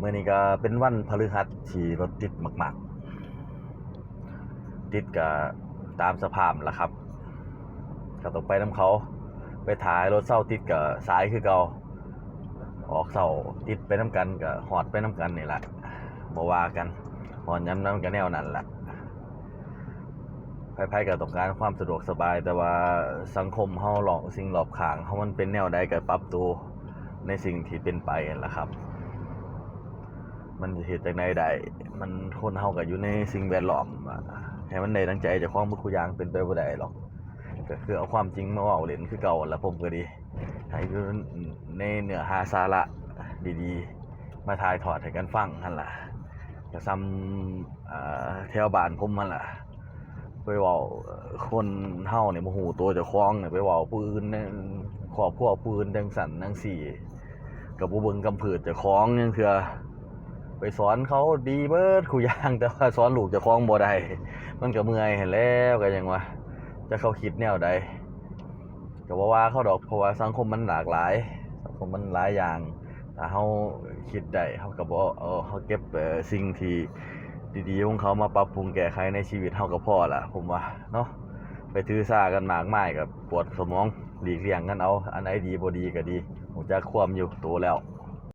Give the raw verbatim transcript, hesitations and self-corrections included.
มื้อนี้ก็เป็นวันพฤหัสที่รถติดมากๆ ติดก็ตามสภาพล่ะครับ ก็ต้องไปนำเขา ไปถ่ายรถเซาติดก็สายคือเก่า ออกเซาติดไปนำกันก็ฮอดไปนำกันนี่แหละ บ่ว่ากัน ฮอดยามนั้นก็แนวนั้นล่ะ ไผๆก็ต้องการความสะดวกสบาย แต่ว่าสังคมเฮา รอบสิ่งรอบข้างเฮามันเป็นแนวใดก็ปรับตัวในสิ่งที่เป็นไปนั่นล่ะครับ มันสิเฮ็ดจั่งใดได้ มันคนเฮาก็อยู่ในสิ่งแวดล้อม ให้มันได้ดังใจเจ้าของเบิดคู่อย่างเป็นไปบ่ได้หรอก ก็คือเอาความจริงมาเว้าเล่นคือเก่าล่ะ ผมก็ดี ให้อยู่ในเนื้อหาสาระดีๆ มาถ่ายทอดให้กันฟังหั่นล่ะ ก็ส่ำ เอ่อ แถวบ้านผมหั่นล่ะ ไปเว้า เอ่อ คนเฮานี่บ่ฮู้ตัวเจ้าของนี่ ไปเว้าผู้อื่นในครอบครัวผู้อื่นจั่งซั้นจั่งซี้ ก็บ่เบิ่งกำพืชเจ้าของจั่งเทื่อ ไปสอนเขาดีเบิดคู่อย่าง แต่ว่าสอนลูกเจ้าของบ่ได้ มันก็เมื่อยหั้นแหล้ว ก็ยังว่า จักเขาคิดแนวใด ก็บ่ว่าเขาดอก เพราะว่าสังคมมันหลากหลาย สังคมมันหลายอย่าง ถ้าเฮาคิดได้ เฮาก็บ่ เออ เฮาเก็บ เอ่อ สิ่งที่ดีๆของเขามาปรับปรุงแก้ไขในชีวิตเฮาก็พอละ ผมว่าเนาะ ไปถือสากันมากมายก็ปวดสมอง หลีกเลี่ยงกันเอา อันใดดีบ่ดีก็ดี ฮู้จักความอยู่โตแล้ว